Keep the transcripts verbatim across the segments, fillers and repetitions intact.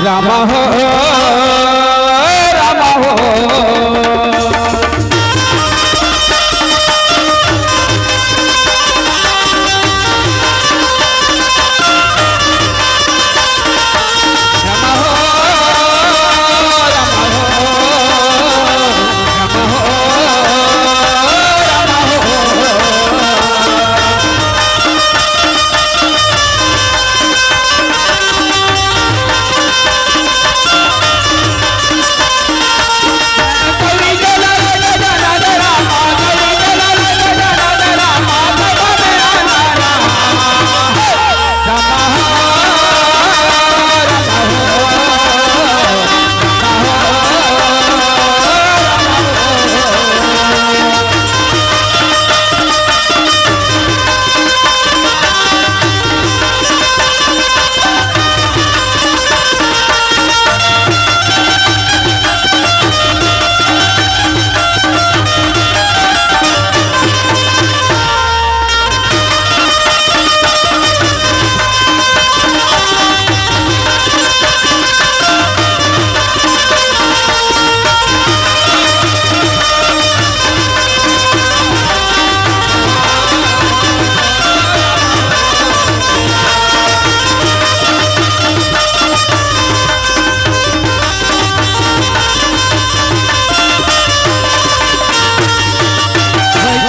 रामा हो, रामा हो।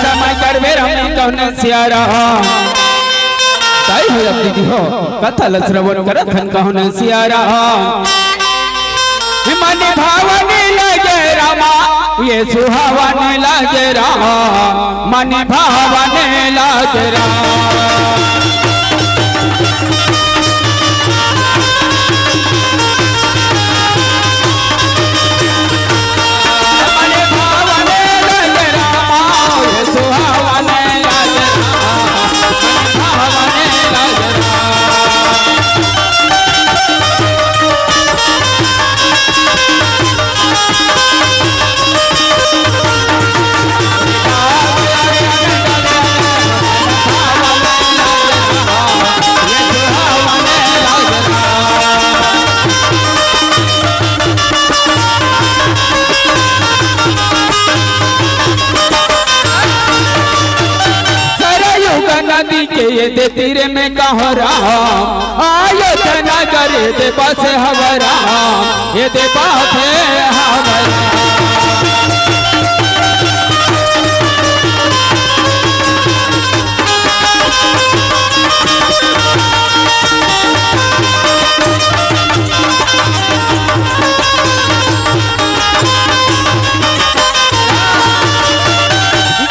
समय करबे रमी कौन सियारा। ताई हो अब दीदी हो, कथा ल श्रवण करत हन कौन सियारा। मन भावन लगे रामा, ये सुहावन लगे रामा, मन भावन लगे रामा। सरयू का नदी के ये दे तीर में कहो राम, आयो तना करे दे बस हवरा, ये दे बात है हवरा।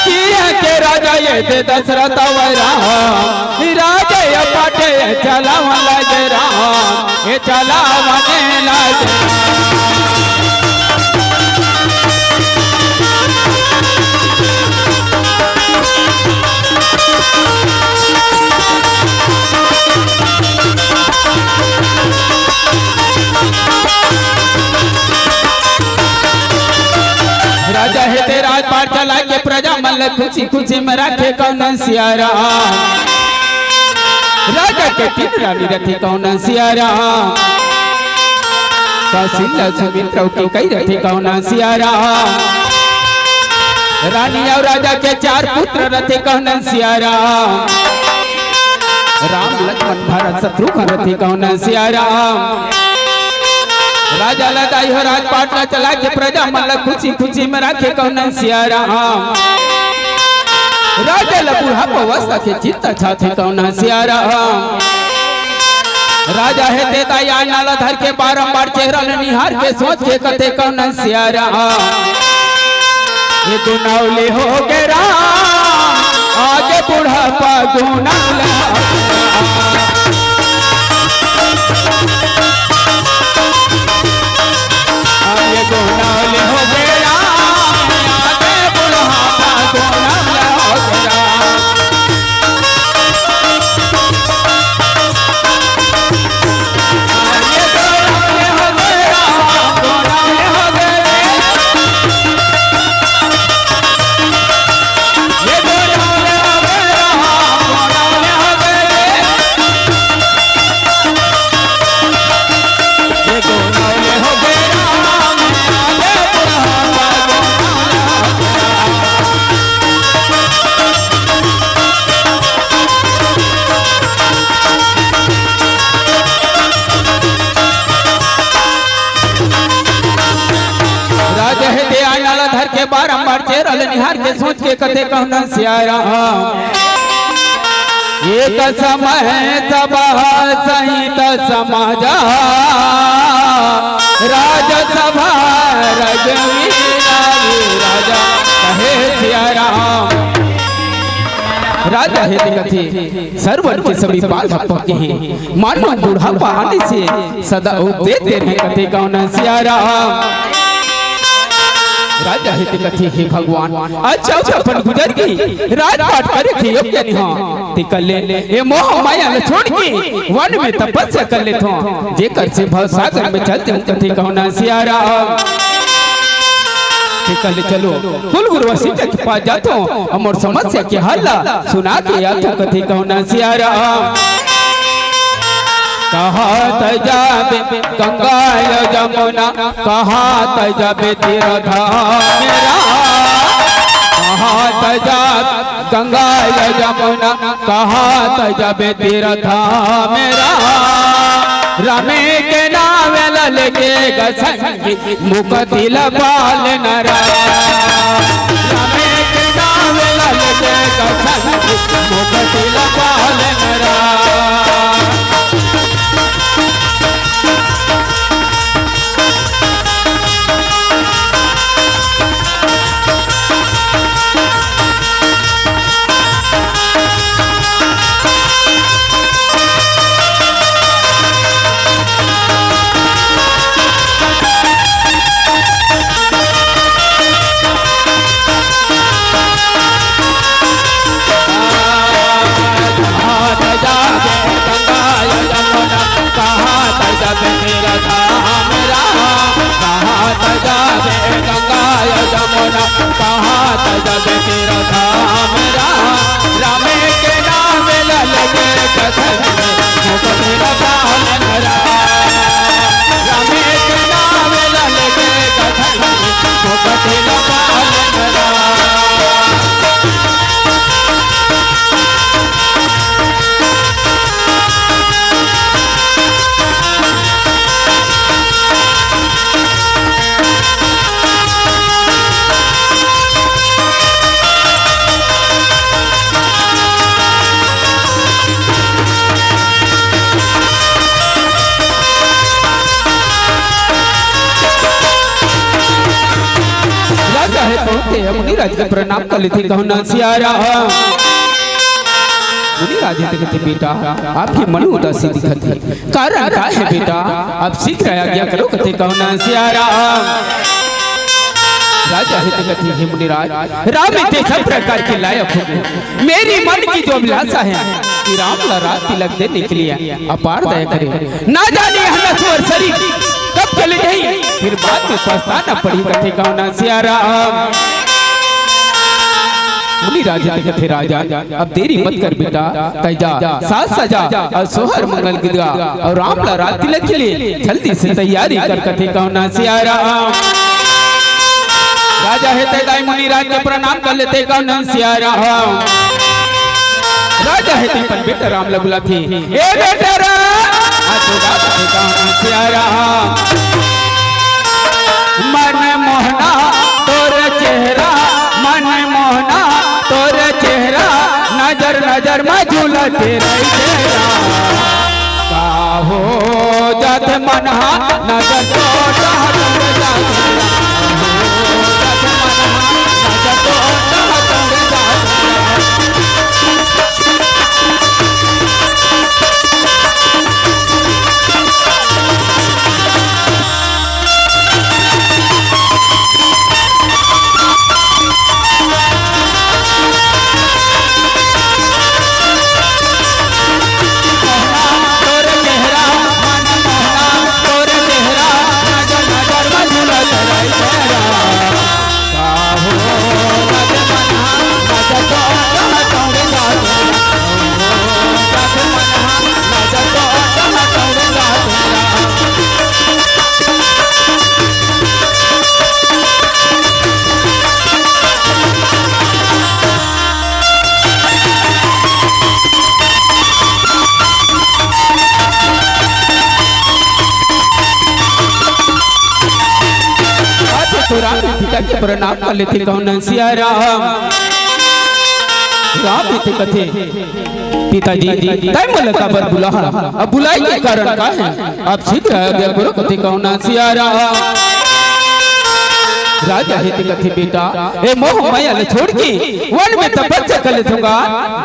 किया के राजा ये दे दशरथ वरा, राजा ये पाटे ये चलावन लगे राम, ये चलावन लगे राम। राजा हे ते राजपाट चला के प्रजा मन ल खुशी खुशी में राखे कौन सियारा। राजा के तीन रानी रथे कौन सियारा। कौशल्या सुमित्रा कैकई रथे कौन सियारा। रानी अउ राजा के चार पुत्र रथे कौन सियारा। राम लक्ष्मण भरत शत्रुघ्न रथे कौन सियारा। राजा ल दाई हो राजपाट ल चला के प्रजा मन ल खुशी खुशी में राखे कौन सियारा। राजा ल बुढ़ापा अवस्था के चिंता छाथे कौन सियारा। राजा हे ते दाई आईना ल धर के बारंबार चेहरा ल निहार के सोच के कथे कौन सियारा। ये गुनौली हो गे राम, आगे बुढ़ापा गुनौला। ये गुनौली हो गे राम, आगे बुढ़ापा गुनौला हो गे राम। निहार के सोच के कथे कहूँ न सिया राम। एक समय सभा सहित समाजा, राजसभा रघुवीरा विराजा, कहे सिया राम। राजा हे ते कथे, सरवन के सभी बात पक्के हैं, मानो बुढ़ापा आने से सदा उपदेश दे रहे कथे कहूँ न सिया राम। राजा हे ते कथे, हे भगवान, अच्छा अपन गुजर गई, राजपाट करे के योग्य नहीं हो, ते कल्ले ए मोह माया ल छोड़ के वन में तपस्या कर लेथो, जेकर से भवसागर में चल जाऊं कथे कहूँ न सिया राम। ते कल्ले चलो कुल गुरु वशिष्ठ के पास जाथो, अउ मोर समस्या के हल ला सुना के आथो कथे कहूँ न सिया राम। कहात जाबे गंगा या जमुना, कहात जाबे तीरथ मेरा। कहात जाबे गंगा या जमुना, कहात जाबे तीरथ मेरा। रामे के नाम ला लेके गसंग मुक्ति ला पाल नरा। रामे के नाम ला लेके गसंग मुक्ति ला पाल नरा। राजा हे पहुंचे, मुनिराज के प्रणाम कर लेथे, कहूं न सिया राम। मुनिराज हे ते कथे, बेटा, आपके मन उदासी दिखत हे, कारण का हे बेटा? आप शीघ्र आज्ञा करो, कथे कहूं न सिया राम। राजा हे ते कथे, हे मुनिराज, राम इतने सब प्रकार के लायक हो, मेरी मन की जो अभिलाषा है कि राम ला राज तिलक देने के लिए अपार दया करे। ना जाने यह नश्वर शरीर कब चले जाई, फिर बाद में पछताना पड़ी, कथे कहूं न सिया राम। मुनिराज हे ते कथे, राजा, अब देरी मत कर बेटा, तै जा, साज सजा अउ सोहर मंगल गिदगा अउ राम ला राज तिलक के लिए जल्दी से तैयारी कर, कथे कहूं न सिया राम। राजा हे ते दाई मुनिराज के प्रणाम कर लेथे, कहूं न सिया राम। राजा हे ते अपन बेटा राम ला बुलाथे, ए बेटा राम, आज तो रात के कहूं न सिया राम। मन मोहना तोर चेहरा, मन मोहना तोर चेहरा, नजर नजर में झूलते रही तेरा। का हो जात मन हा, नजर तो टहटुर जात। का हो जात मन हा, नजर तो टहटुर जात। के प्रणाम कर लेथे कौन सिया राम। राम एते कथे, पिताजी, तै मोला काबर बुलाहा? अब बुलाए के कारण का हे? अब शीघ्र आज्ञा करो कथे कौन सिया राम। राजा हे ते कथे, बेटा, ए मोह माया ल छोड़ के वन में तपस्या कर लेथों गा,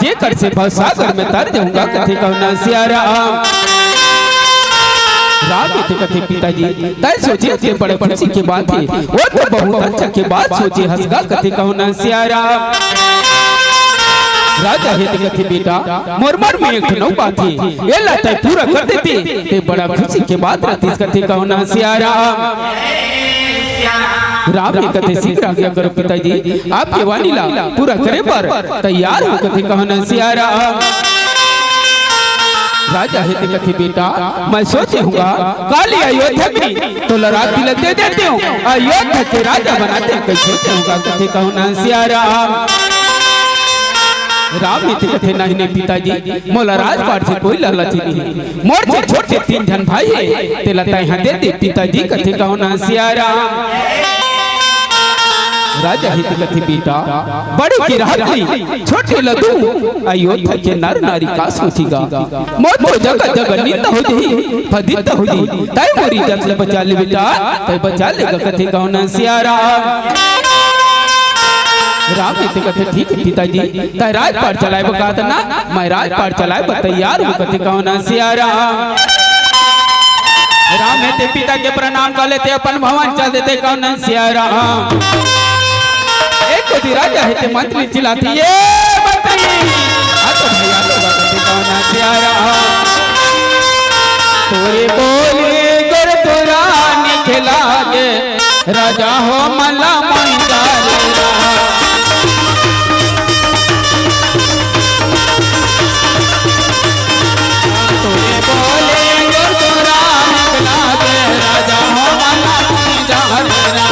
जेकर से भवसागर में तर जाहूं गा कथे कौन सिया राम। राम एते कथे, पिताजी, तै सोचे ते बड़े खुशी के बात हे, वो तो बहुत अच्छा के बात सोचे हस गा कथे कौन सिया राम। राजा हे ते कथे, बेटा, मोर मन में एक ठन बात हे, एला तै पूरा कर देते ते बड़ा खुशी के बात रहतीस कथे कौन सिया राम। राम हे कथे, शीघ्र आज्ञा करो पिताजी, आपके वाणी ला पूरा करे बर तैयार हों कथे कौन सिया राम। राजा हे ते कथे, बेटा, मैं सोचे हूं गा, काली अयोध्या में तोला राज तिलक दे देते हूं, अयोध्या के राजा बनाते हूं, कइसे सोचे हूं गा कथे कौन सिया राम। राम हे ते कथे, नहीं, नहीं पिताजी, मोला राजपाट से कोई लालच नहीं हे। मोर से छोटे तीन झन भाई हे, तेला तैं हा दे दे पिताजी कथे कौन सिया राम। राजा हे ते कथे, बेटा, बड़े के राज ली, छोटे ल दूं, अयोध्या के नर नारी का सोचही गा। मोर तो जगह जगह निंदा हो जाही, फदित हो जाही। तैं मोर इज्जत ल बचा ले बेटा, तैं बचा ले गा कथे कौन सिया राम। राम हे ते कथे, ठीक हे पिताजी, तैं राजपाट चलाए बर कहत ना, मैं राजपाट चलाए बर तैयार हों कथे कौन सिया राम। राम हे ते पिता के प्रणाम कर लेथे, अपन भवन चल देथे कौन सिया राम। एक कोती राजा हे ते मंत्री चिल्लाथे, ए मंत्री, आ तो भैया लोग कथे कौन सिया राम। तोरे बोले गर तोरा निकला गे, राजा हो मला मंगल। तोरे बोले गर तोरा निकला गे, राजा हो मला मंगल।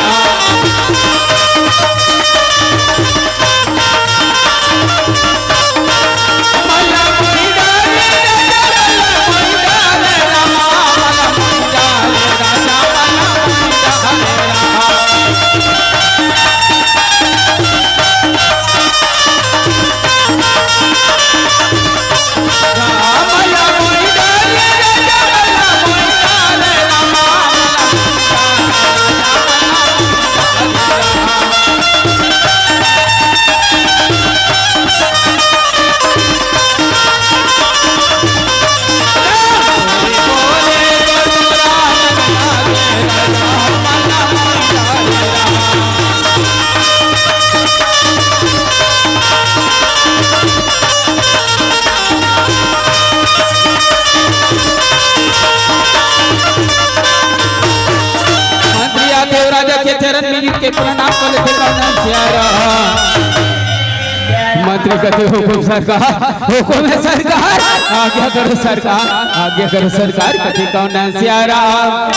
मंत्री आथे अउ राजा के चरण में गिर के प्रणाम कर लेथे, कौन सिया राम। मंत्री कथे, हुकुम सरकार, हुकुम हे सरकार, आज्ञा करो सरकार, आज्ञा करो सरकार, कथे कौन सिया राम।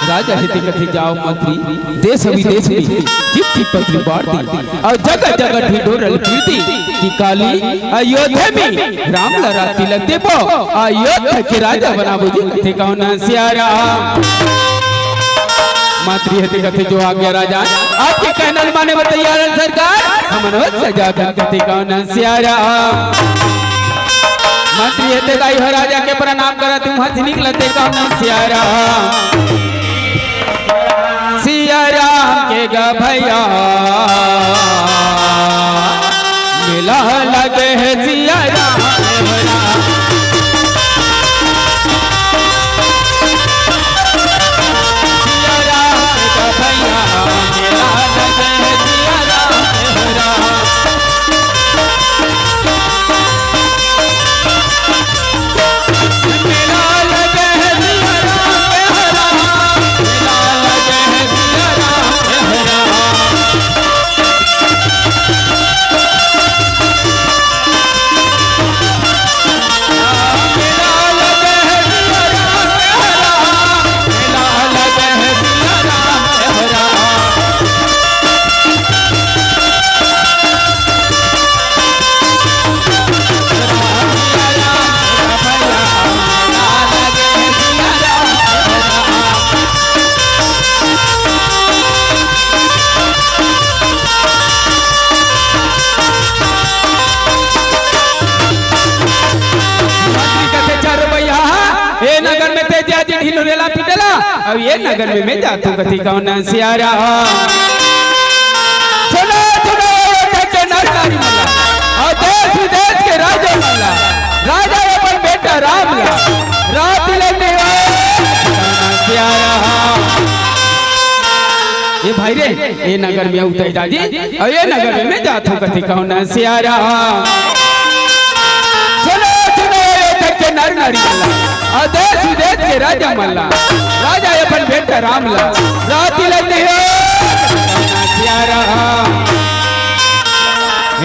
राजा हे ते कथे, जाओ मंत्री, देश विदेश में चिट्ठी पत्री बांट दी अउ जगह जगह ढिंढोरा ल पीट दी कि काली अयोध्या में राम ला राज तिलक देबो, अयोध्या के राजा बनाबो जी, कथे कौन सिया राम। मंत्री हे ते कथे, जो आज्ञा राजा, आपके कहना ल माने बर तैयार हन सरकार, हमन अवश्य जाथन, कथे कौन सिया राम। मंत्री हे ते दाई हो राजा के प्रणाम करत हूँ, हंस निकलते कौन सिया राम। सिया राम के गा भैया, मेला लगे हे सिया राम के गा। सिया राम के गा भैया, मेला लगे हे सिया राम के गा। नगर में ते जाजी ढिंढोरा पीटेला, अब ये नगर में मैं जाथों कथे कौन सियारा। सुनो, सुनो, अयोध्या के नर नारी मन ला, अउ देश विदेश के राजा मन ला, राजा अपन बेटा राम ला, रात लग नहीं हो, सियारा। ए भाई रे, ए नगर में उतई जाजी, अउ ए नगर में मैं जाथों कथे कौन सियारा। सुनो, सुनो, अयोध्या के नर नारी मन ला, अउ देश विदेश के राजा मन ला, राजा अपन बेटा राम ला, रात लग नहीं हो, सियारा।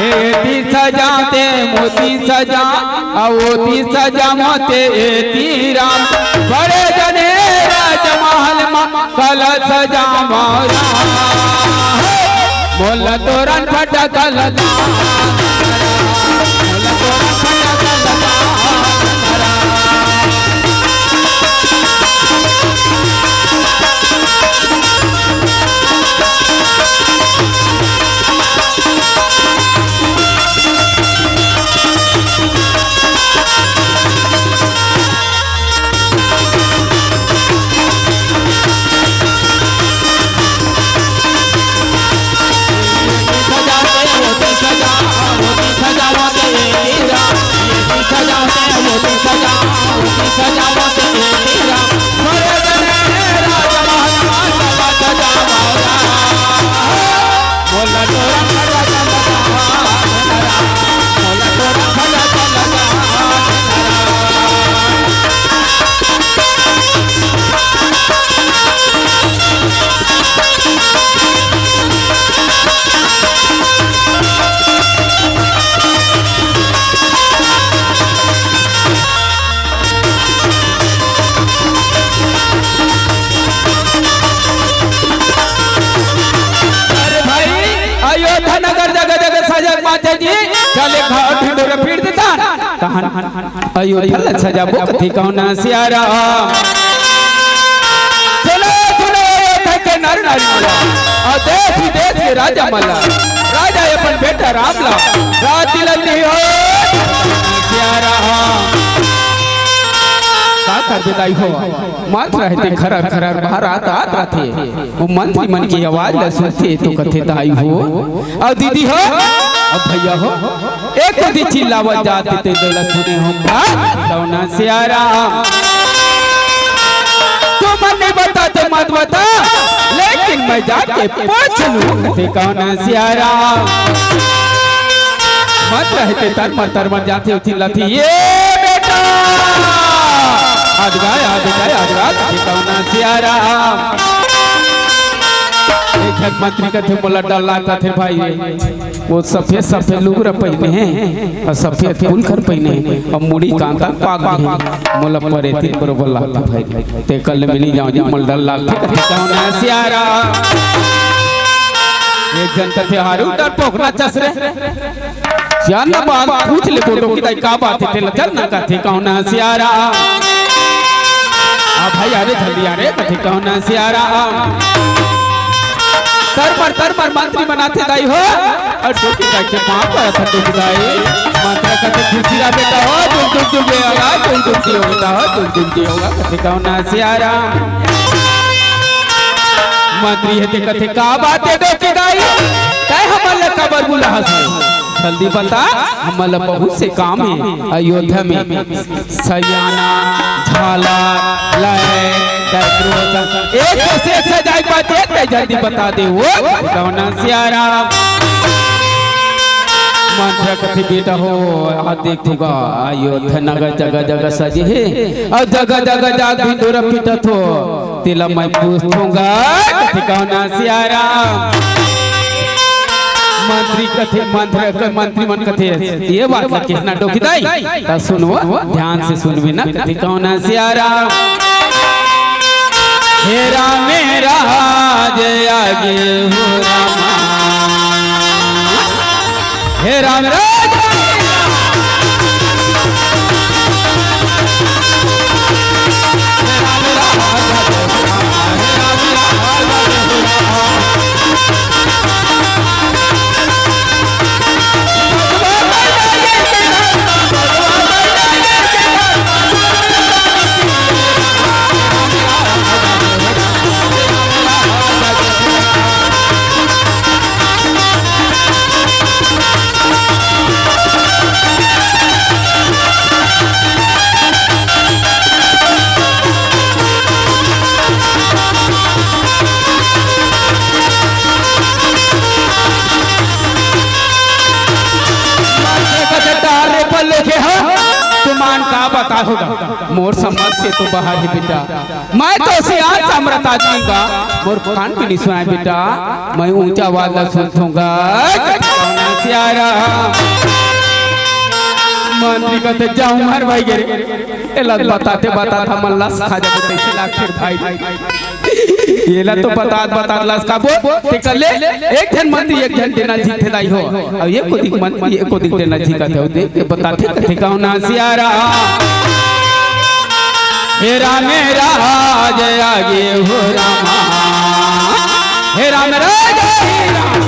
एती सजाते मोती सजा, अउ ओती सजा मोते एती राम। बड़े जने राजमहल मा कलश सजावो राम। मोला तोरन फटकल दान राम। मोला तोरन फटकल दान राम। अरे भाई, अयोध्या नगर जगह जगह सजग माता जी, चले घाट ढिंढोरा पीट देता। तहन अयोध्या ला सजाबो कथे कौन सियारा। चलो, चलो, अयोध्या के नर नारी मन ला, अउ देश विदेश के राजा मन ला, राजा अपन बेटा राम ला, रात लग नहीं हो, सियारा। का करबे दाई हो, मत रहते खरर खरर बाहर आत आत रथे, वो मंत्री मन के आवाज ला सुनथे तो कथे दाई हो, अउ दीदी हो, अउ भैया हो, एक दे चिल्लावत जाते ते दोला सुने हम बात कौन सियारा। तू मन नहीं बताते मत बता, लेकिन मैं जाके पूछ लूं कथे कौन सियारा। मत रहते तर मर तर मर जाते उठी लथी ये बेटा। अदगा अदगा अदगा कथे कौन सियारा। एक झन मंत्री कथे मोला डर लागत हे भाई रे। वो सफेद सफेद लुगरा पहिने हे अउ सफेद पुलखर पहिने हे अउ मुड़ी कांता पाग हे। मोला परेतिन बरोबर लागथे भाई। ते कल मिली जाओ जी, मोला डर लागथे कथे कौन सियारा। एक झन कथे हारू डर पोखना चस रे। सियान बात पूछ ले बोलो कि दाई का बात हे, तेला चल ना कथे कौन सियारा। आ भाई, अरे जल्दी आ रे, कथे कौन सियारा। तर मर, तर मर, मंत्री बनाथे दाई हो। अउ डोकी दाई के माँ पर था डोकी दाई। मंत्री कथे खुशी रा बेटा हो, दुख दुख दुख बेटा हो, दुख दुख दुख बेटा हो, दुख दुख दुख होगा, कथे कौन सियारा। मंत्री हे ते कथे का बात हे डोकी दाई? तै हमन ला काबर बुलाहस? जल्दी बता, हमन ला बहुत से काम हे अयोध्या में। सयाना, झालर, लय, decoration, एक से एक सजाए के बात हे, तै जल्दी बता दे वो कौन सियारा। मंत्री कथे बेटा हो, आ देखथों गा, अयोध्या नगर जगह जगह सजे हे, अउ जगह जगह जाके ढिंढोरा पीटत हो, तेला मैं पूछथों गा, कथे कौन सियारा। मंत्री कथे, मंत्री, मंत्री मन कथे, ये बात ला किसना डोकी दाई? त सुनो, ध्यान से सुनबे ना, कथे कौन सियारा। हे राम, हे राज आगे हो रामा। हे राम, राज मोर समझ से तो बाहर हे बेटा। मैं तो सियान सामरथ आदमी गा, मोर कान भी नहीं सुनाय बेटा। मैं ऊंचा आवाज ला सुनथों गा। सियारा मंत्री कथे, "जाऊं हर भाई गे रे।" एला बताते बताता मन लस खा जाबो, तइसे लागथे भाई। एला तो बतात बतात लस खाबो, तेकर ले एक झन मंत्री एक झन डेना झिकथे दाई हो। अउ एको दिक मंत्री एको दिक डेना झिकत हे, देख के बताथे कथे कौन सियारा। हे राम, हे राज आगे हो रामा, हे राम, राज हे राम।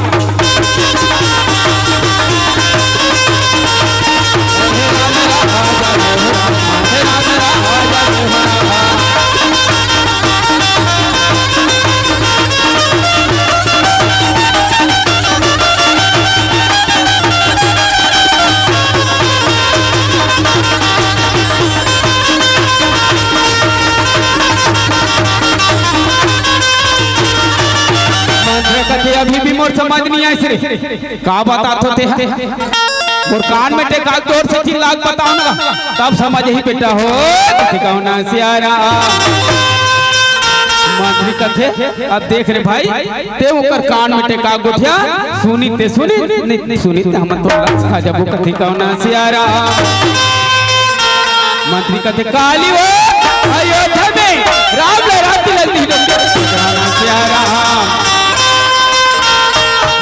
मंत्री कथे, "अभी भी मोर समझ नहीं आइस रे।" का बतात होते हे? मोर कान में टेका के जोर से चिल्ला के बताओ ना, तब समझ ही बेटा हो। कथे कौन सियारा। मंत्री कथे, "अब देख रे भाई, ते ओकर कान में टेका गोठिया, सुनी ते सुनी, नहीं सुनी ते हमन तो लस खा जाबो।" कथे कौन सियारा। मंत्री कथे, "काली हो अयोध्या में राम लहराती लगती है।" सियारा।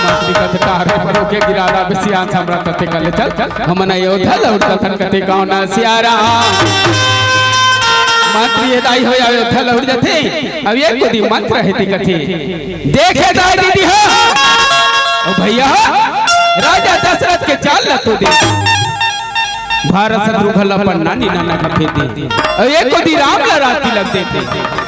मंत्री कथे, "का रे बड़ो के गिरादा बे सियान सामरथ कथे कले चल, हमन अयोध्या लौट कथन।" कथे कौन सियारा। मंत्री ये दाई हो अयोध्या लौट जाथे। अब ये कोई मंत्र हे ते कथे, देखे दाई दीदी हो, ओ भैया हो, राजा दशरथ के चाल ल तो दे। भारत शत्रुघ्न ला पन्ना नीना न खफेदे। अउ एको दी राम ला राती लग देते।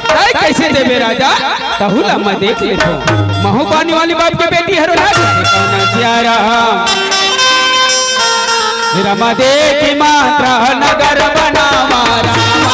तय कैसे देबे राजा? तहू ला मैं देख लेथों। महू पानी वाली बाप के बेटी हरो ना। कौन सियारा। रामा देखी मात्रा नगर बनावा रामा।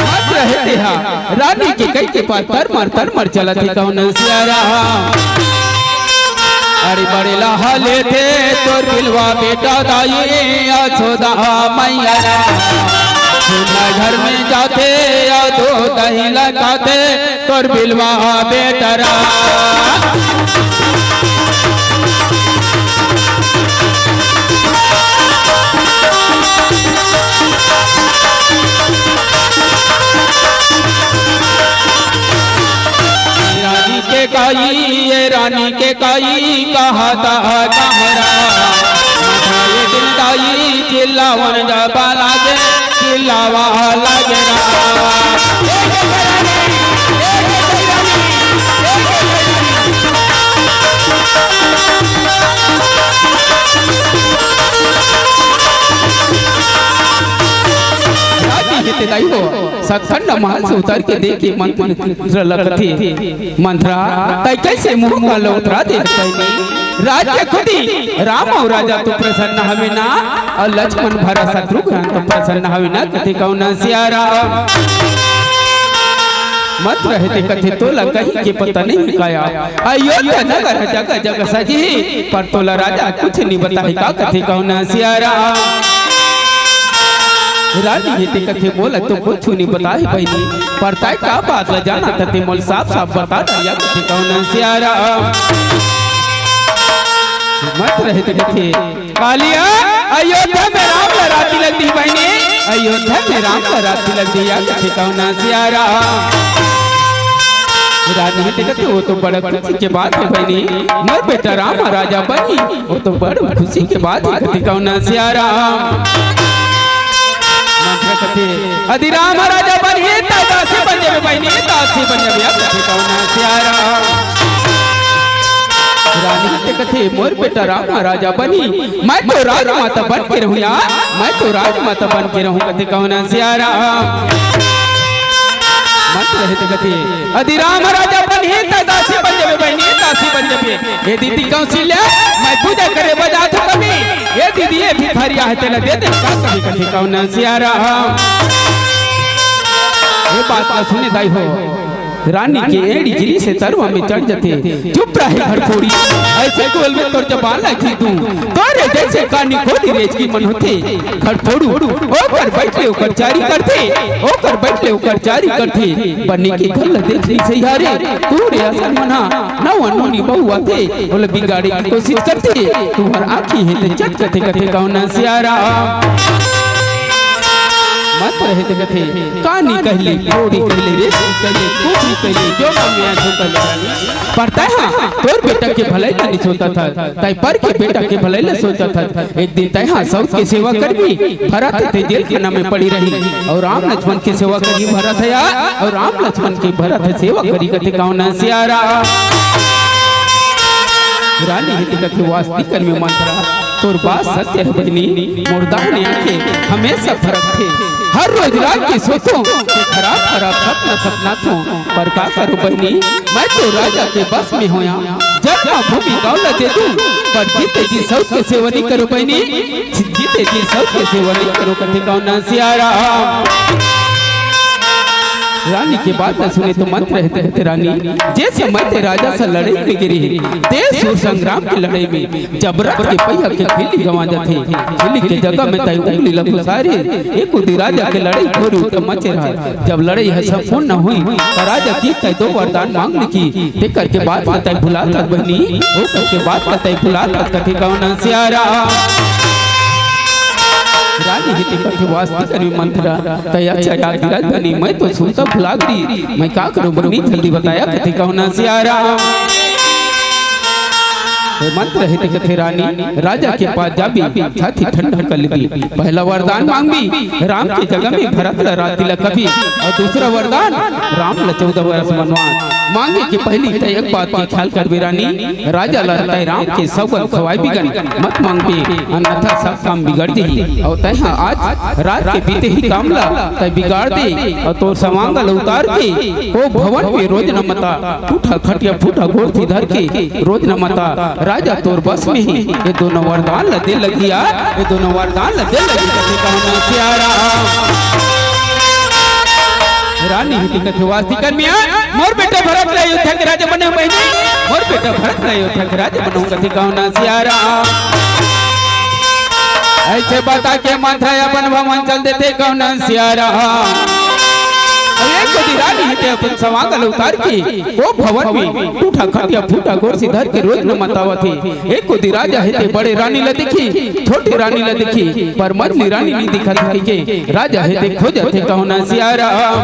मत रहे तेहा, रानी के कई के पास तर मर तर मर चलत हे कौन सियारा। अरे बड़े लाहा लेथे तोर बिलवा बेटा दाई, यशोदा मैया रा। सुना घर में जाथे या दो दही लगाथे तोर बिलवा बेटा रा। रानी के काई, ये रानी के काई, कहा था कमरा। ये दिन दाई चिल्लावन जब लागे, चिल्लावा लागे रा। रानी हे ते दाई हो। सतखंड महल से उतर के देखे मंत्र ल कथे, मंथरा, तै कैसे मुंह काला उतरा दे तैने? राज के खुदी राम अउ राजा तो प्रसन्न हवे ना, अउ लक्ष्मण भरत शत्रुघ्न तो प्रसन्न हवे ना, कथे कौन सियारा। मंत्र हे ते कथे तोला कहीं के पता नहीं काया। अयोध्या नगर जगह जगह सजी, पर तोला राजा कुछ नहीं बताही का, कथे कौन सियारा। रानी हे ते कथे मोला तो कुछु नहीं बताही बहिनी, पर तै का बात ला जाना त ते मोला साफ साफ बता दरिया, कथे कौन सियारा। मंत्र हे ते कथे कालिया अयोध्या में राम ला राती लगदी बहिनी, अयोध्या में राम ला राती लगदी या, कथे कौन सियारा। रानी हे ते कथे वो तो बड़ा खुशी के बात हे बहिनी, मोर बेटा राम राजा बनी, वो तो बड़ खुशी के बात हे, कथे कौन सियारा। मंत्र कथे, अदि राम राजा बनही, त दासी बन जाबे बहिनी, दासी बन जाबे, कथे कौन सियारा। रानी हे ते कथे, मोर बेटा राम राजा बनही, मैं तो राजमाता बन के रहूं यार, मैं तो राजमाता बन के रहूं, कथे कौन सियारा। मंत्र हे ते कथे, अदि राम राजा बनही, त दासी बन जाबे बहिनी, दासी बन जबे। ए दीदी कौशिल्या, मैं पूजा करे बर जात हँव कभी। ए दीदी, ए भिखारी आहे, तेला दे दे का कभी कथे कौन सियाराम। ए बात ला सुने दाई हो, रानी के एड़ी जिरी से तरवा में चढ़ जथे। चुप रहे घर फोड़ी, अइसे बोलबे तोर जबान ला खींच दूँ। तोरे जइसे कानी खोली रेच की मन होथे। घर फोड़ू, ओकर बइठ ले ओकर चारी करथे, ओकर बइठ ले ओकर चारी करथे। बने के घर ल देख ली सइहारे, तोरे असन मन हा नवा नोनी बहू आथे, ओला बिगाड़े के कोशिश करथे। तुँहर आँखी हे ते चट कथे कथे कौन सियाराम। मत रहे ते कथे, कानी कहली, थोड़ी कहली, रे कहली, कुछ कहली, जो मन में आए सो कहली। पर तैं हा तोर बेटा के भलाई ला नहीं सोचत हस, तैं पर के बेटा के भलाई ला सोचत हस। एक दिन तैं हा सौत के सेवा करबे, भरत ह ते जेल खाना में पड़ी रही, अउ राम लक्ष्मण के सेवा करही भरत ह यार, अउ राम लक्ष्मण के भरत ह सेवा करही कथे कौन सियाराम। रानी हे ते कथे वास्तिक में मंथरा, तोर बात सत्य हे बहिनी, मोर दाहिने आँखे हमेशा फरकथे। हर रोज रात के सोचों के खराब खराब सपना सपनाथों, पर का करों बहिनी, मैं तो राजा के बस में होया। जन्मभूमि गाँव ला दे दूँ, पर जीते जी सौत के सेवा नहीं करों बहिनी, जीते जी सौत के सेवा नहीं करों कथे कौन सियाराम। रानी के बात ला सुने तो मंथरा हे ते कथे रानी, जे समय ते राजा से लड़ई में गे रहे, ते सुर संग्राम के लड़ई में जब रथ के पहिया के खिल्ली गँवा जथे, खिल्ली के जगह में तैं उंगली ला खुसारे, ए कोती राजा के लड़ई घोर उठे मचे रहय। जब लड़ई ह संपूर्ण होइस, त राजा किहिस तैं दो वरदान मांग ले किहिस, तेकर के बात ला तैं भुलात हस बहिनी, ओकर के बात ला तैं भुलात हस कथे कौन सियाराम। रानी हे ते कथे वास्तिक अरे मंथरा, तैं अच्छा याद दिलात बहिनी, मैं तो सुनता भुला गे रहेंव, मैं का करों बहिनी, जल्दी बताया कथे कौन सियाराम। मंथरा हे ते कथे रानी, राजा के पास जाबे, छाती ठंडा कर लेबे। पहला वरदान मांगबे, राम के जगह में भरत ला राज तिलक करबे, अउ दूसरा वरदान, राम ला चौदह बरस वनवास। मांगे के पहिली तैं एक बात के ख्याल करबे रानी, राजा ला तैं राम के सौगंध खवाय बिगन मत मांगबे, अन्यथा सब काम बिगड़ जही। अउ तैं हा आज रात के बीते ही काम ला तैं बिगाड़ दे, अउ तोर सवांग ला उतार के कोप भवन में रोज न मता, टूटा खटिया फूटा गोरथी धर के रोज न मता, राजा तोर बस में हे, ए दोनों वरदान ला दे लगही यार, ए दोनों वरदान ला दे लगही कथे कौन सियाराम। रानी हे ते कथे वास्तिक अरे मियाँ, मोर बेटा भरत ला अयोध्या के राजा बनाहूँ बहिनी, मोर बेटा भरत ला अयोध्या के राजा बनाहूँ कथे कौन सियाराम। अइसे बता के मंथरा अपन भवन चल देथे कौन सियाराम। अउ ए कोती रानी हे ते अपन सवांग ला उतार के कोप भवन में टूटा खटिया फूटा गोरथी धर के रोज न मतावत हे। ए कोती राजा हे ते बड़े रानी ला देखही, छोटे रानी ला देखही, पर मझली रानी नइ दिखत हे कहिके राजा हे ते खोजथे कौन सियाराम।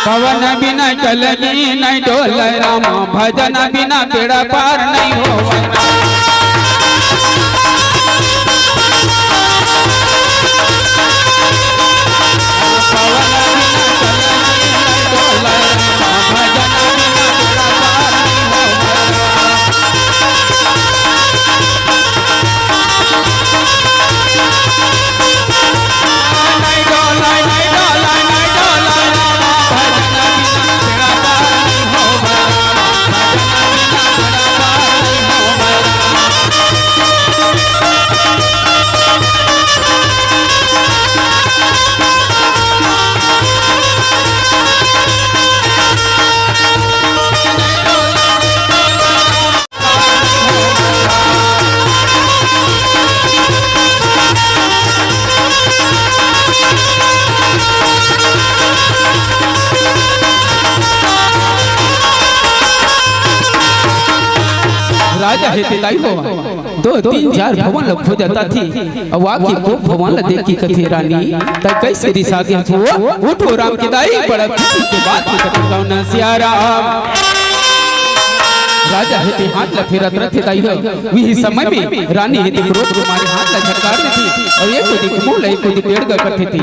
पवन बिना कलगी नहीं डोले रामा, भजन बिना बेड़ा पार नहीं होवे। राजा हे ते दाई हो, दो तीन चार भवन ल खोजत आथे, अउ आके कोप भवन ल देख के कथे, "रानी, तैं कइसे रिसा गे हस ओ? उठ ओ राम के दाई, बड़ा खुशी के बात हे," कथे कौन सियाराम। राजा हे ते हाथ ल फेरत रथे दाई हो, उही समय में रानी हे ते क्रोध के मारे हाथ ल झटकार देथे, अउ एक कोती मुंह ल एक कोती टेढ़ कर कथे ते।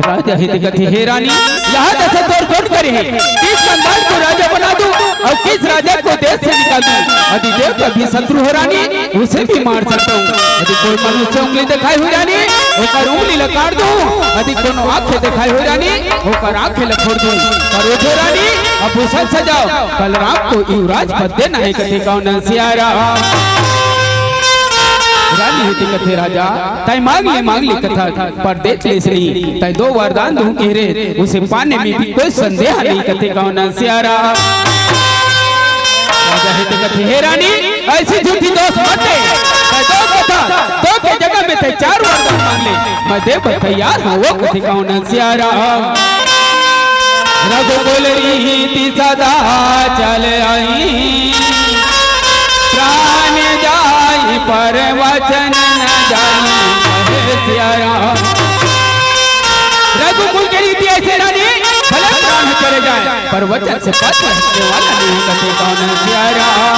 राजा हे ते कथे, "हे रानी, यहाँ जैसे तोर कोन करे हे, किस कंगाल को राजा बना दूं?" अउ किस राजा को देश से निकाल दूं? यदि देव का भी शत्रु हो रानी, उसे भी मार सकता हूँ। यदि कोई मनुष्य उंगली दिखाई हुई रानी, ओकर उंगली ला काट दूं। यदि कोनो आंखें दिखाई हुई रानी, ओकर आंखें ला फोड़ दूं। पर उठो रानी, अब भूषण सजाओ, कल राम को युवराज पद देना है, कथे कौन सियारा। रानी हे ते कथे राजा, तैं मांग ले, मांग ले कथस, पर देख ले इसने, तैं दो वरदान दूं कहे रे, उसे पाने में भी कोई संदेह नहीं, कथे कौन सियारा। राजा हे ते कथे, हे रानी, ऐसी झूठी दोष मत दे, तैं दो कथस, दो के जगह में तैं चार वरदान मांग ले, मैं देव बर तैयार हंव, कथे कौन सियारा। रघुकुल रीति सदा चल आई, प्राण जाई पर वचन न जाई, कहे सिया राम। रघुकुल के रीति ऐसे रानी, भले प्राण चले जाए, पर वचन से पाछे हटने वाला नहीं, कथे कौन सिया राम।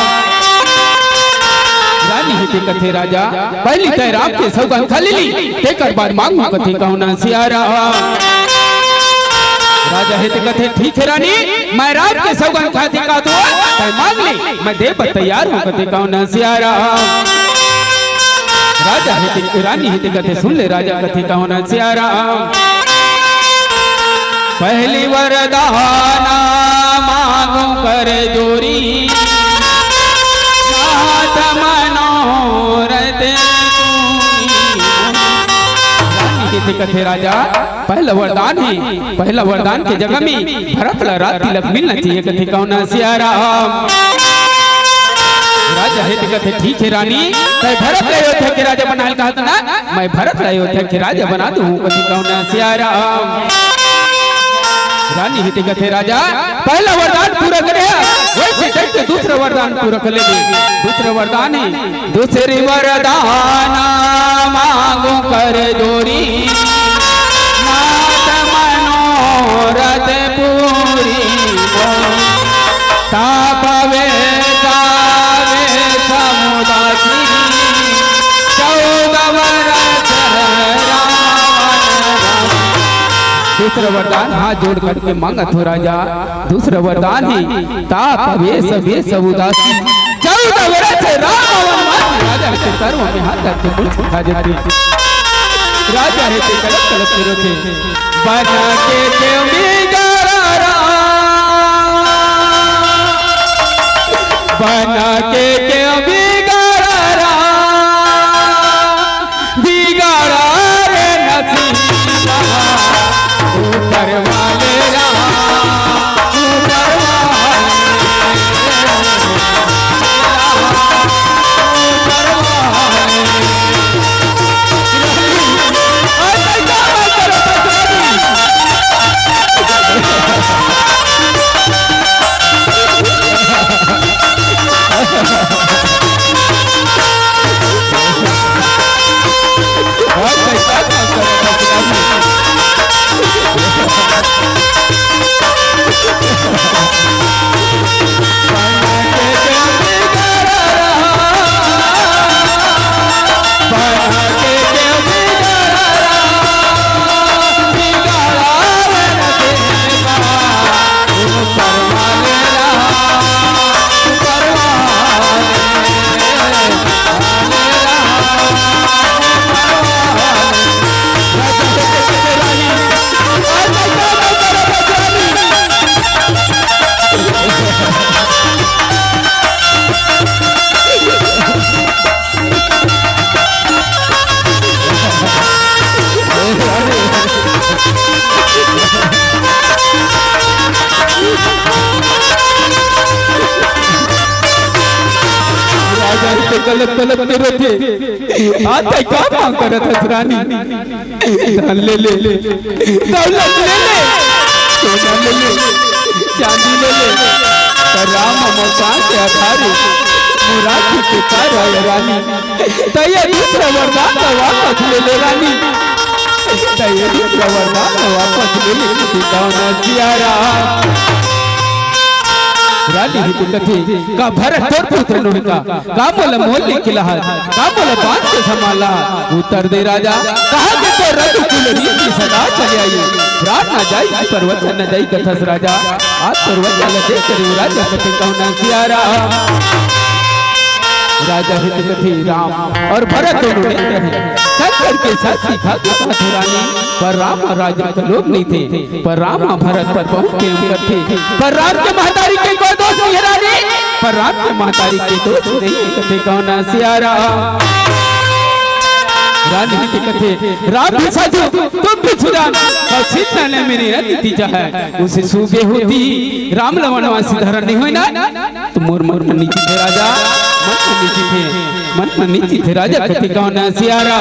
रानी हे ते कथे राजा, पहली तैं राम के सौगंध खा ले ली, तेकर बाद मांगू, कथे कौन सिया राम। राजा हे ते कथे, ठीक है रानी, मैं राम के सौगंध खाथे का तो तैं मांग ले, मैं देव बर तैयार हंव, कथे कौन सिया राम। राजा हे ते, रानी हे ते कथे, सुन ले राजा, कथे कौन सिया राम। पहली वरदान मांगू कर जोरी, नाथ मनोरथ पूरी। रानी हे ते कथे राजा, पहला वरदान हे, पहला वरदान के जगह में भरत ला राज तिलक मिलना चाहिए, कथे कौन सिया राम। राजा हे ते कथे, ठीक है रानी, तैं भरत ला अयोध्या के राजा बनाए ल कहत ना, मैं भरत ला अयोध्या के राजा बना दूं, कथे कौन सिया राम। रानी हे ते कथे राजा, पहला वरदान पूरा करे हे, वैसे टाइप के दूसरा वरदान पूरा कर लेबे। दूसरा वरदान हे, दूसरी वरदान मांगू कर जोरी, नाथ मनोरथ पूरी। ताप वेष वेष उदासी, चौदह वरस रावण रासी। दूसरा वरदान हाथ जोड़ करके मांगत हंव राजा, दूसरा वरदान हे ताप वेष वेष उदासी, चौदह वरस राम वनवासी। राजा हे ते सर्व में हाथ धर के मुंह सुखा देथे। राजा हे ते कलप कलप के रोथे। बन के क्यों बिगड़ा राम, बन के क्यों बिगड़ा राम, बिगड़ा रे नसीबा, ऊपर वाले राम, ऊपर वाले राम, ऊपर वाले राम। राजा हे ते कलप कलप के रोथे। आज तैं का मांग करत हस रानी? धन ले ले, दौलत ले ले, सोना ले ले, चांदी ले ले, पर राम मोर सांस के आधार हे, मोर आँखी के तारा हे रानी। तैं ये दूसरा वरदान ला वापस ले ले रानी, तैं ये दूसरा वरदान ला वापस ले ले, कथे कौन सिया राम। रानी हे ते कथे, का भरत तोर पुत्र नोहे का? का मोला मोल लेके लाहस? का मोला बांध के संभाल लाहस? उत्तर दे राजा, कहा के तोर रघुकुल रीति सदा चले आई। प्राण न जाई, प्रवचन न जाई कथस राजा। आज प्रवचन ल दे करे राजा कथे कौन सियारा। राजा हित कथे राम और भरत दोनों नेत्र हैं। शंकर के साथ सीखा के कहा थे रानी, पर राम और राजा का लोभ नहीं थे। पर राम भरत पर बहुत प्रेम करथे, पर राम के महतारी के कोई दोष नहीं है रानी, पर राम के महतारी के दोष नहीं है, कथे कौन सियारा। रानी के कथे, राम भी साधु, तुम भी सुजान, और सीता ने मेरी अति तीजा है, उसे सूबे होती, राम ल वनवासी धरन नहीं होय ना, तो मोर मन नहीं जीते राजा, मन नहीं जीते, मन नहीं जीते राजा, कथे कौन सियारा।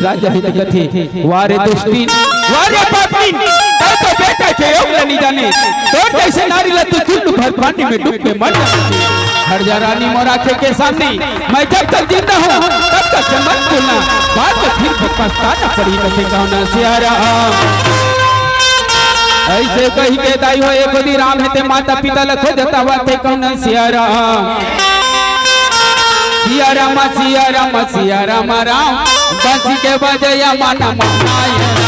राजा हित कथे, वारे दुष्टिन, वारे पापिन, तै तो बेटा के योग ल नी जाने। तोर जैसे नारी ल तू चुल्लू भर पानी में डूब के मर जाती। हट जा रानी मोर आँखें के सामने, मैं जब तक जिंदा हूँ, तब तक से मत बोलना। बाद में फिर पछताना पड़ी, कथे कौन सियारा। ऐसे कही के दाई हो, एक दिन राम हे ते माता पिता ल खोजत आवत हे कौन सियारा। सिया राम, सिया राम, सिया राम राम, बंसी के बजैया मन मोहाय राम।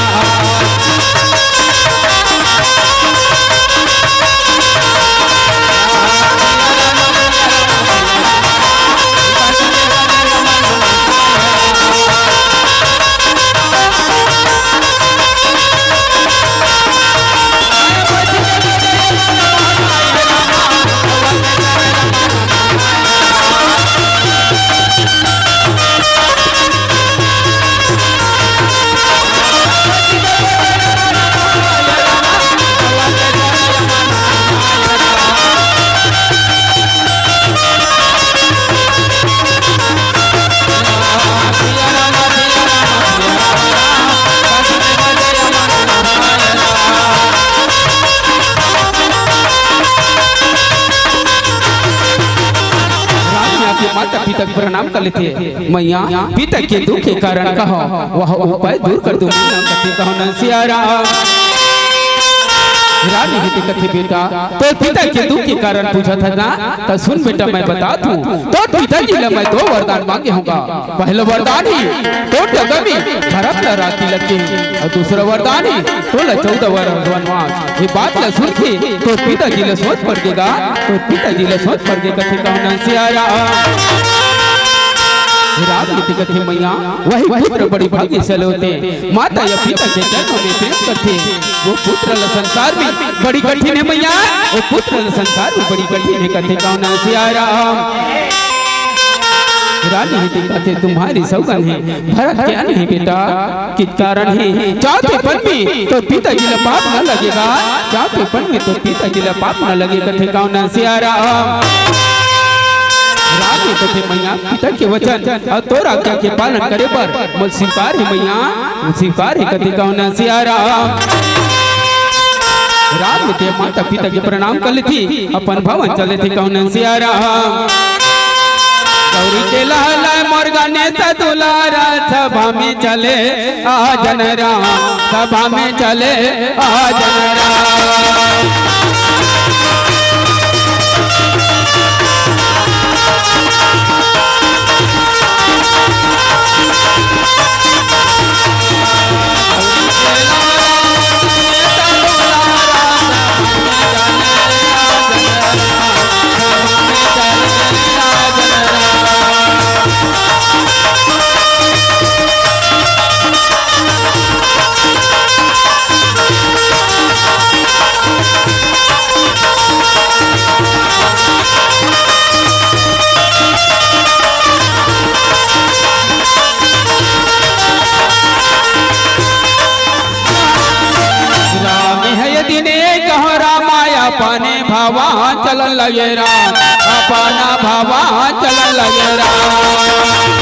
राम यहाँ के माता पिता के प्रणाम कर लेथे। मैया, पिता के दुख के कारण कहो, वह उपाय दूर कर दो। मैया कथे कहो न सिया राम। रानी हे ते कथे बेटा, तोर पिता के दुख के कारण पूछत हस ना, त सुन बेटा मैं बतात हूँ। तोर पिताजी ला मैं दो वरदान मांगे हूँ गा। पहला वरदान ही तोर जगह में भरत ला राती लग के, और दूसरा वरदान ही तोला चौदह वर्ष वनवास। ये बात ला सुन के तोर पिताजी ला सोच पड़ गे गा, तोर पिताजी ला सोच पड़ गे, कथे कहो न सिया राम। राम जी कथे मैया, वही पुत्र बड़ी भाग्यशाली होथे। माता या पिता के जन्म में प्रेम करथे, वो पुत्र ला संसार में बड़ी कठिन हे मैया, वो पुत्र ला संसार में बड़ी कठिन हे, कथे कहो न सिया राम। रानी हे ते कथे तुम्हारी सौगन हे, भरत के अन्न हे बेटा, किस कारण हे? जाते पन में तोर पिताजी ला पाप न लगे गा, जाते पन में तोर पिताजी ला पाप न लगे, कथे कहो न सिया राम। राम हे कथे मैया पिता के वचन और तोर आज्ञा के पालन करे बर मोर स्वीकार हे मैया, मोर स्वीकार हे, कथे कहो न सिया राम। राम हे ते माता पिता के प्रणाम कर लेथे, अपन भवन चले थे कहो न सिया राम। गौरी के लाला मोर गणेश दुलारा, सभा में चले आ जन राम, सभा में चले आ जन राम। राम हे दिने कहो रामाय अपने भवा चलन लगे राम, अपना भवा चलन लगे राम।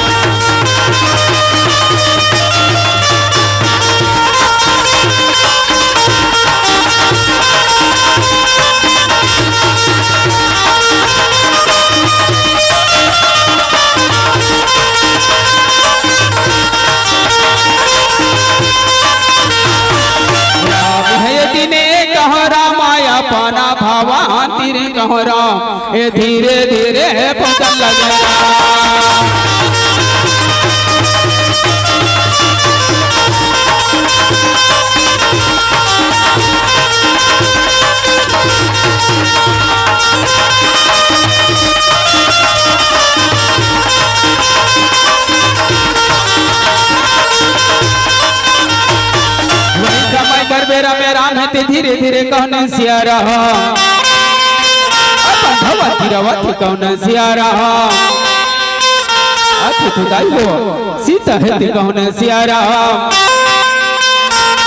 राम हे दिने कहो रामाय अपना भवा तीर कहो राम, ए धीरे धीरे पहुँचन लगे राम। धीरे धीरे कौन सियारा, अपन भवा तिरवत कौन सियारा। अति तुदाई हो सीता हेत कौन सियारा।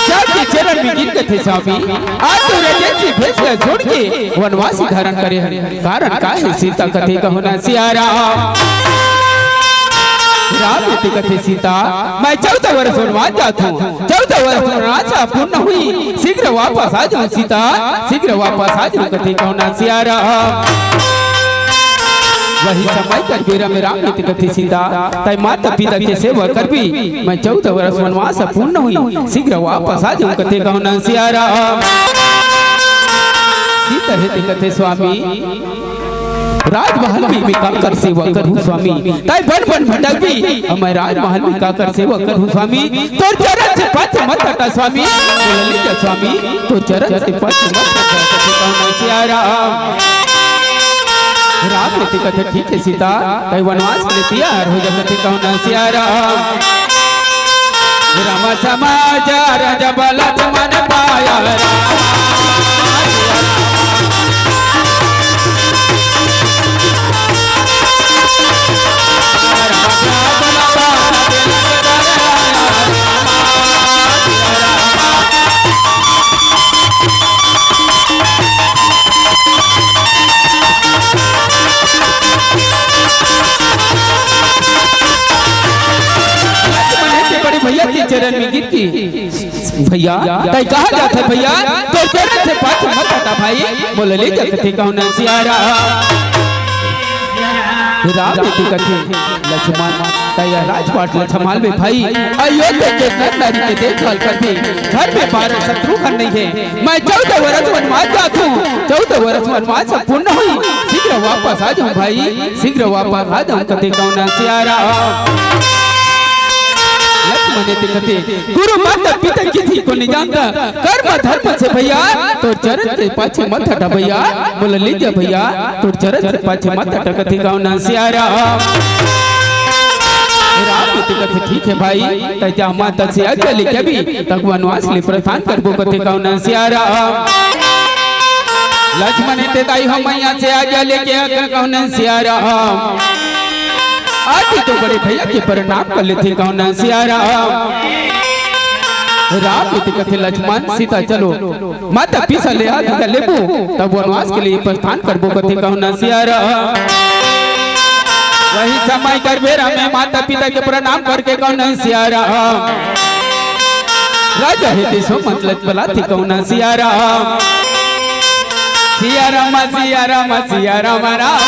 जाके चरण में गिर गए थे स्वामी, आज तो रजेंद्र भेष ला छोड़ के वनवासी धारण करे हन। कारण का हे सीता कथे कहो न सियारा। राम जी कथे सीता, मैं चौदह वर्ष वनवास जात हूँ, चौदह वर्ष वनवास पूर्ण हुई, शीघ्र वापस आ जाऊँ सीता, शीघ्र वापस आ जाऊँ कथे कहो न सियारा। वही समय कर बेरा में राम जी कथे सीता, तै माता पिता के सेवा करबी, मैं चौदह वर्ष वनवास पूर्ण हुई, शीघ्र वापस आ जाऊँ कथे कहो न सियारा। सीता हेत कथे स्वामी, राजमहल में मैं काकर सेवा करूँ स्वामी, तै बन बन भटकबी, अउ मैं राजमहल में काकर सेवा करूँ स्वामी, तोर चरण से पाछे मत हटा स्वामी, बोल ले जा स्वामी, तोर चरण से पाछे मत हटा कथे कहो न सियारा। राम जी कथे ठीक हे सीता, तै वनवास के लिए तैयार हो जा कथे कहो न सियारा। राम समाचार जब लक्ष्मण पाया राम। लक्ष्मण के बड़े भैया के चरण में गिर के, भैया, तै कहाँ जात हे भैया? तोर चरण से पाछे मत हटा भाई, बोल ले जा कथे कहो न सियारा। राम जी कथे लक्ष्मण, तै यह राजपाट ला संभालबे भाई, अयोध्या के नर नारी के देखभाल करबे, घर में बारह शत्रु घर नहीं है, मैं चौदह वर्ष वनवास जात हूँ, चौदह वर्ष वनवास पूर्ण हुई, शीघ्र वापस आ जाऊँ भाई, शीघ्र वापस आ जाऊँ कथे कहो न सियारा। लक्ष्मण जी कथे, गुरु माता पिता किसी को नहीं जानता, कर्म धर्म से भैया, तोर चरण से पाछे मत हटा भैया, बोल ले जा भैया, तोर चरण से पाछे मत हटा कथे कहो न सियारा। राम जी कथे ठीक हे भाई, तै जा माता से आज्ञा लेके अभी तक वनवास ले प्रस्थान करबो कथे कहो न सियारा। लक्ष्मण जी कथे दाई हो मैया से आज्ञा लेके आ कहो न सियारा। आज तो बड़े भैया के प्रणाम कर लेथे कहो न सियारा। राम जी कथे लक्ष्मण सीता चलो, माता पिता ले आज्ञा लेबो, तब वनवास के लिए प्रस्थान करबो कथे कहो न सियारा। वही समय कर बेरा में माता पिता के प्रणाम करके कहो न सियारा। राजा हेत सुमंत ला बलाथे कहो न सियारा। सियाराम सियाराम सियाराम राम,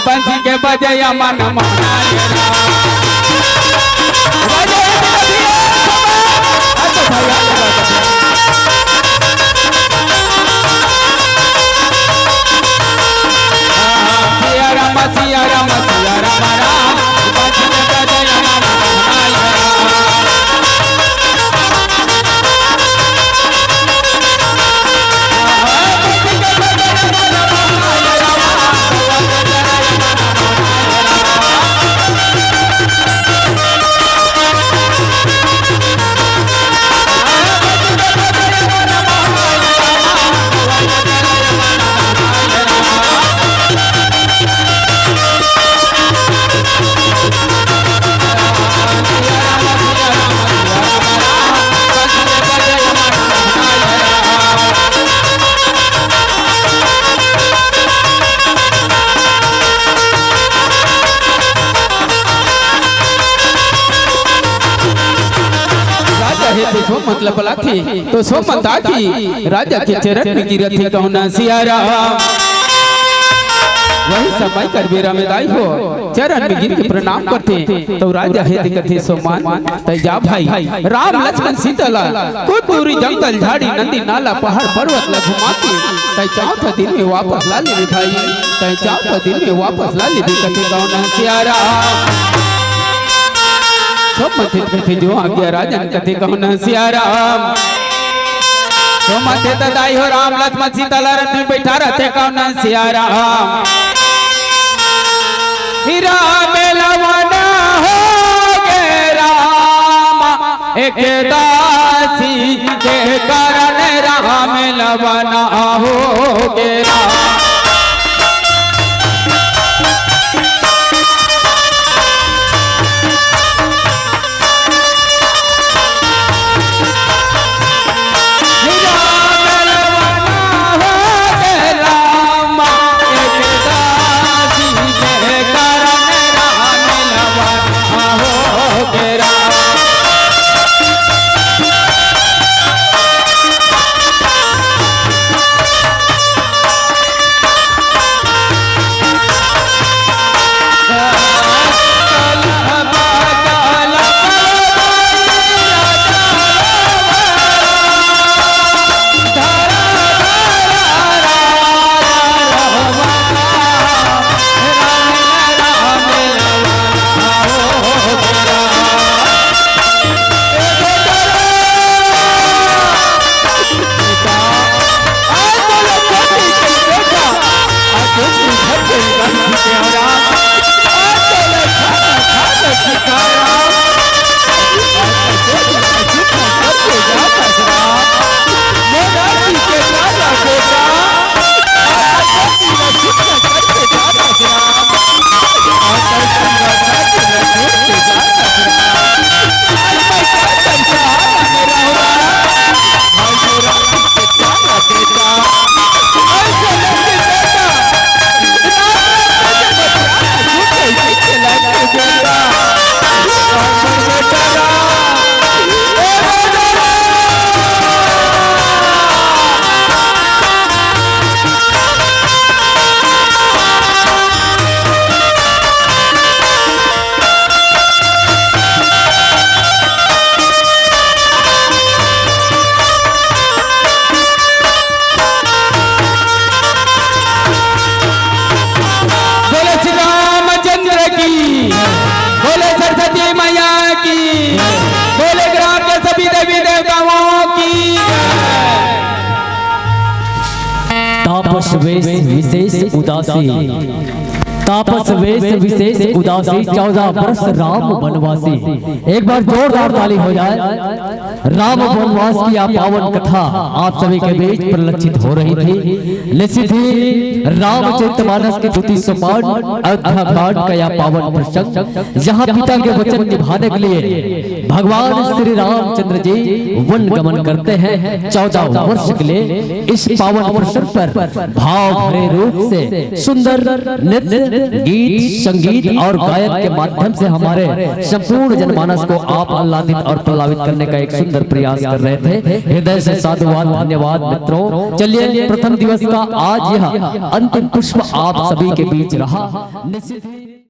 बंसी के बजैया मन मोहनाय राम। राजा हेत कथे, आ तो भैया लगा दे। सियाराम सियाराम सियाराम राम, बंसी के बजैया मन मोहनाय राम। राजा हेत सुमंत ला बलाथे, तो सुमंत आके राजा के चरण में गिरथे कहो न सियाराम। वही समय कर बेरा में दाई हो चरण में गिर के प्रणाम करथे, तो राजा हेत कथे सुमंत, तै जा भाई, राम लक्ष्मण सीता ला कुछ दूरी जंगल झाड़ी नदी नाला पहाड़ पर्वत ला घुमा के तै चौथा दिन में वापस ला लेबे भाई, तै चौथा दिन में वापस ला लेबे कथे कहो न सियाराम। सुमंत कथे जो आज्ञा राजन कथे कहो न सियाराम। सुमंत दाई हो राम लक्ष्मण सीता ला रथ में बैठा रथे कहो न सियाराम। ही राम लवना हो गे राम, एक दासी के कारण राम लवना हो गेरा। राम लवना हो गेरा, एक दासी के कारण राम लवना हो गेरा। बोले श्री रामचंद्र की, बोले सरस्वती मैया की, बोले ग्राम के सभी देवी देवताओं की। तापस वेश विशेष उदासी, तापस वेश विशेष उदासी, चौदह वर्ष राम वनवासी। एक बार जोरदार ताली हो जाए। राम वनवास की यह पावन कथा आप सभी के बीच प्रलक्षित हो रही थी। निश्चित ही रामचरितमानस के द्वितीय सोपान अयोध्या कांड का यह पावन प्रसंग, जहाँ पिता के वचन निभाने के लिए भगवान श्री रामचंद्र जी वन गमन करते हैं चौदह वर्ष के लिए। इस पावन प्रसंग पर भाव भरे रूप से सुंदर नृत्य, गीत, संगीत और गायन के माध्यम से हमारे संपूर्ण जनमानस को आप आह्लादित और प्रलावित करने का एक सुंदर प्रयास कर रहे थे। हृदय से साधुवाद, धन्यवाद मित्रों। चलिए, प्रथम दिवस का आज यह अंतिम पुष्प आप सभी के बीच रहा। निश्चित ही